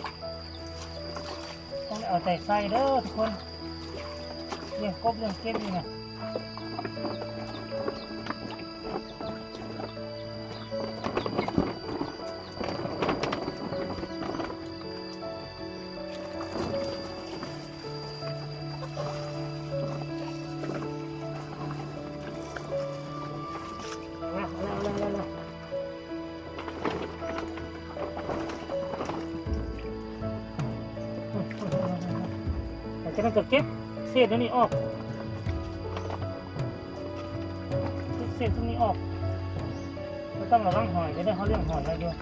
ນີ້ ຕ້ອງໄດ້ເອົາໃຈໃສ່ເດີທຸກຄົນ ລ້ຽງກົບລ້ຽງເກັບນີ້ນະ. ຫຼັງຈາກນັ້ນກໍເກັບເສດອັນນີ້ອອກ ເກັບເສດພວກນີ້ອອກ ກໍຕ້ອງລະວັງຫອຍເດີ ເຮົາລ້ຽງຫອຍໄວ້ຢູ່.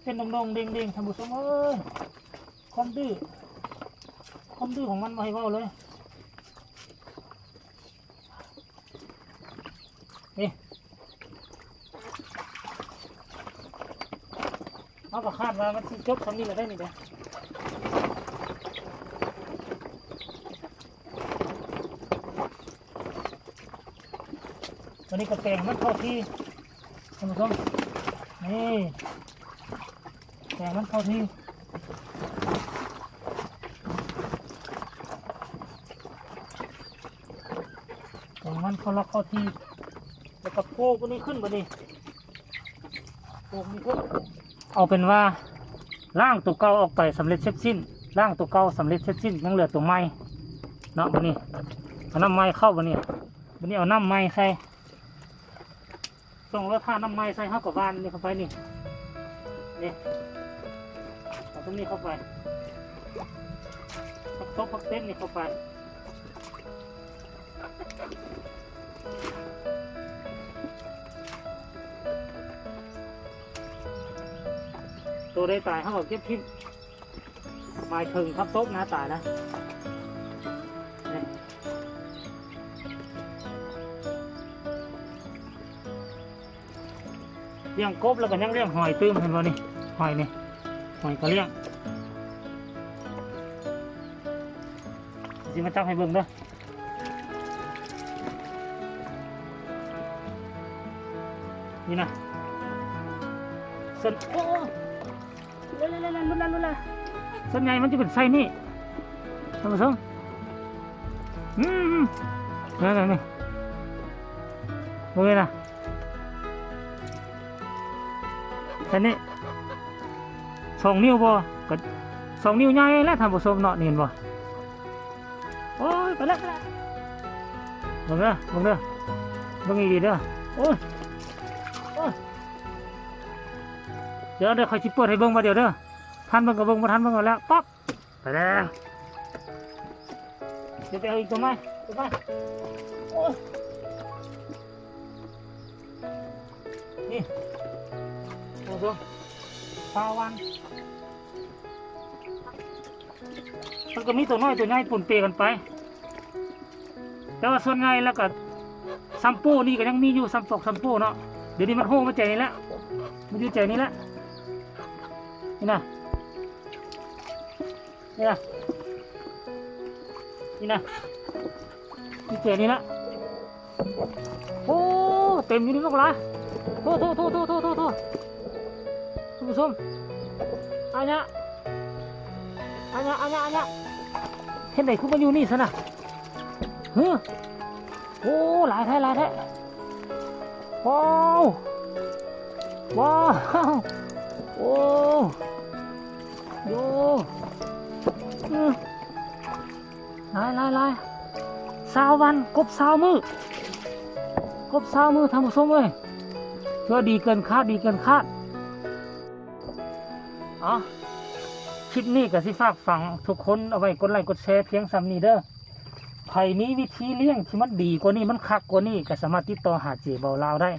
ເປັນດົງໆເດັ່ງໆ ທ່ານຜູ້ຊົມເອີຍ ຄວາມດື້ ຄວາມດື້ຂອງມັນບໍ່ໃຫ້ເວົ້າເລີຍ. ນີ້ ເຮົາກໍຄາດວ່າມັນຊິຈົບສ່ຳນີ້ລະໄດ໋ນີ້ເດ້. ອັນນີ້ກໍແປງມັນເຂົ້າທີ່ ທ່ານຜູ້ຊົມ ນີ້ ແປງມັນເຂົ້າທີ່ ແປງມັນເຂົ້າລັກເຂົ້າທີ່ ແລ້ວກໍໂພກອັນນີ້ຂຶ້ນບັດນີ້ ໂພກນີ້ຂຶ້ນ ເອົາເປັນວ່າລ້າງຕົວເກົ່າອອກໄປສຳເລັດເສັດສິ້ນ ລ້າງຕົວເກົ່າສຳເລັດເສັດສິ້ນ ຍັງເຫຼືອຕົວໃໝ່ເນາະ. ບັດນີ້ເອົານ້ຳໃໝ່ເຂົ້າ ບັດນີ້ ບັດນີ້ເອົານ້ຳໃໝ່ໃສ່ ສອງຮ້ອຍຖ້ານ້ຳໃໝ່ໃສ່ ເຮົາກໍຫວ່ານນີ້ເຂົ້າໄປນີ້ ນີ້ ເອົາຕົວນີ້ເຂົ້າໄປ ຜັກຕົບຜັກເຕັນນີ້ເຂົ້າໄປ ໂຕໃດຕາຍເຮົາກໍເກັບຖິ້ມ ໝາຍເຖິງຜັກຕົບນະ ຕາຍນະ ນີ້ ລ້ຽງກົບແລ້ວກໍຍັງລ້ຽງຫອຍຕື່ມ ເຫັນບໍ່ນີ້ ຫອຍນີ້ ຫອຍກໍລ້ຽງ ຊິມາຈັບໃຫ້ເບິ່ງເດີ ນີ້ນະ ສ່ວນ ໂອ້ ລຸ້ນລະ ລຸ້ນລະ ລຸ້ນລະ ສ່ວນໃຫຍ່ມັນຈະເປັນໄຊນີ້ ທ່ານຜູ້ຊົມ ອືມ ນັ້ນໆ ນີ້ ເບິ່ງນີ້ນະ ອັນນີ້ສອງນິ້ວບໍ່ ກໍສອງນິ້ວໃຫຍ່ແຫຼະ ທ່ານຜູ້ຊົມເນາະ ນີ້ເຫັນບໍ່? ໂອ້ຍ ໄປແລ້ວ ໄປແລ້ວ ເບິ່ງເດີ ເບິ່ງເດີ ເບິ່ງດີໆເດີ ໂອ້ຍ ໂອ້ຍ ດຽວ ດຽວຂ້ອຍຊິເປີດໃຫ້ເບິ່ງບາດດຽວເດີ ທັນເບິ່ງກໍເບິ່ງ ບໍ່ທັນເບິ່ງກໍແລ້ວ ປັບ ໄປແລ້ວ ດຽວໄປເອົາອີກຕົວໃໝ່ ຕົວໃໝ່ ໂອ້ຍ ນີ້ ໂອ້ໂຫ ຊາວວັນ ມັນກໍມີຕົວນ້ອຍຕົວໃຫຍ່ປົນເປກັນໄປ ແຕ່ວ່າສ່ວນໃຫຍ່ແລ້ວກໍຊຳໂປ້ນີ້ກໍຍັງມີຢູ່ ຊຳປອກຊຳໂປ້ເນາະ ດຽວນີ້ມັນໂຮມາແຈນີ້ແຫຼະ ມັນຢູ່ແຈນີ້ແຫຼະ ນີ້ນະ ນີ້ນະ ນີ້ນະ ຢູ່ແຈນີ້ລະ ໂອ້ ເຕັມຢູ່ນີ້ບັກຫຼາຍ ໂທ້ໆໆໆໆ ທ່ານຜູ້ຊົມ ອາຍະ ອາຍະ ອາຍະ ອາຍະ ເຮັດໃດຄືມາຢູ່ນີ້ຊັ້ນນະ ຫື ໂອ້ ຫຼາຍແທ້ ຫຼາຍແທ້ ວ້າວ ວ້າວ ໂອ້ ໂອ້ ອື ຫຼາຍ ຫຼາຍ ຫຼາຍ ຊາວວັນ ຄົບຊາວມື້ ຄົບຊາວມື້ ທ່ານຜູ້ຊົມເອີຍ ຖືວ່າດີເກີນຄາດ ດີເກີນຄາດ. ເອົາ ຄລິບນີ້ກໍຊິຝາກຝັງທຸກຄົນເອົາໄວ້ ກົດໄລກົດແຊພຽງສ່ຳນີ້ເດີ. ໃຜມີວິທີລ້ຽງທີ່ມັນດີກວ່ານີ້ ມັນຄັກກວ່ານີ້ ກໍສາມາດຕິດຕໍ່ຫາເຈເບົາລາວໄດ້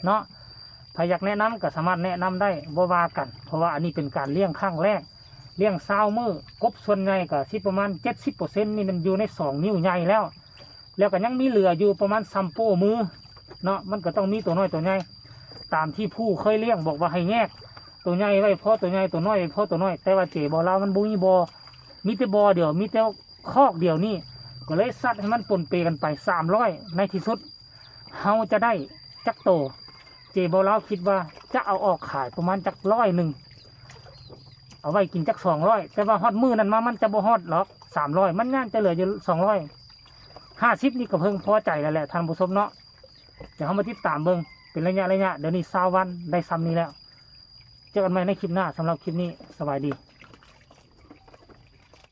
ເນາະ. ໃຜຢາກແນະນຳກໍສາມາດແນະນຳໄດ້ ບໍ່ວ່າກັນ ເພາະວ່າອັນນີ້ເປັນການລ້ຽງຄັ້ງແລກ ລ້ຽງຊາວມື້ ກົບສ່ວນໃຫຍ່ກໍຊິປະມານເຈັດສິບເປີເຊັນນີ້ ມັນຢູ່ໃນສອງນິ້ວໃຫຍ່ແລ້ວ ແລ້ວກໍຍັງມີເຫຼືອຢູ່ປະມານຊຳໂປ້ມືເນາະ ມັນກໍຕ້ອງມີຕົວນ້ອຍຕົວໃຫຍ່ ຕາມທີ່ຜູ້ເຄີຍລ້ຽງບອກວ່າໃຫ້ແຍກ ຕົວໃຫຍ່ໄວ້ພໍຕົວໃຫຍ່ ຕົວນ້ອຍໄວ້ພໍຕົວນ້ອຍ ແຕ່ວ່າເຈເບົາລາວມັນບໍ່ມີບໍ່ ມີແຕ່ບໍ່ດຽວ ມີແຕ່ຄອກດຽວນີ້ ກໍເລີຍຊັດໃຫ້ມັນປົນເປກັນໄປສາມຮ້ອຍ ໃນທີ່ສຸດ ເຮົາຈະໄດ້ຈັກໂຕ? ເຈເບົາລາວຄິດວ່າຈະເອົາອອກຂາຍປະມານຈັກຮ້ອຍໜຶ່ງ ເອົາໄວ້ກິນຈັກສອງຮ້ອຍ ແຕ່ວ່າຮອດມື້ນັ້ນມາມັນຈະບໍ່ຮອດດອກສາມຮ້ອຍ ມັນຍ່າງຈະເຫຼືອຢູ່ສອງຮ້ອຍຫ້າສິບ ນີ້ກໍເພິ່ງພໍໃຈແລ້ວແຫຼະທ່ານຜູ້ຊົມເນາະ. ດຽວເຮົາມາຕິດຕາມເບິ່ງເປັນໄລຍະໆ ດຽວນີ້ຊາວວັນໄດ້ຊ່ຳນີ້ແລ້ວ. ເຈີກັນໃໝ່ໃນຄລິບໜ້າ ສຳລັບຄລິບນີ້ ສະບາຍດີ.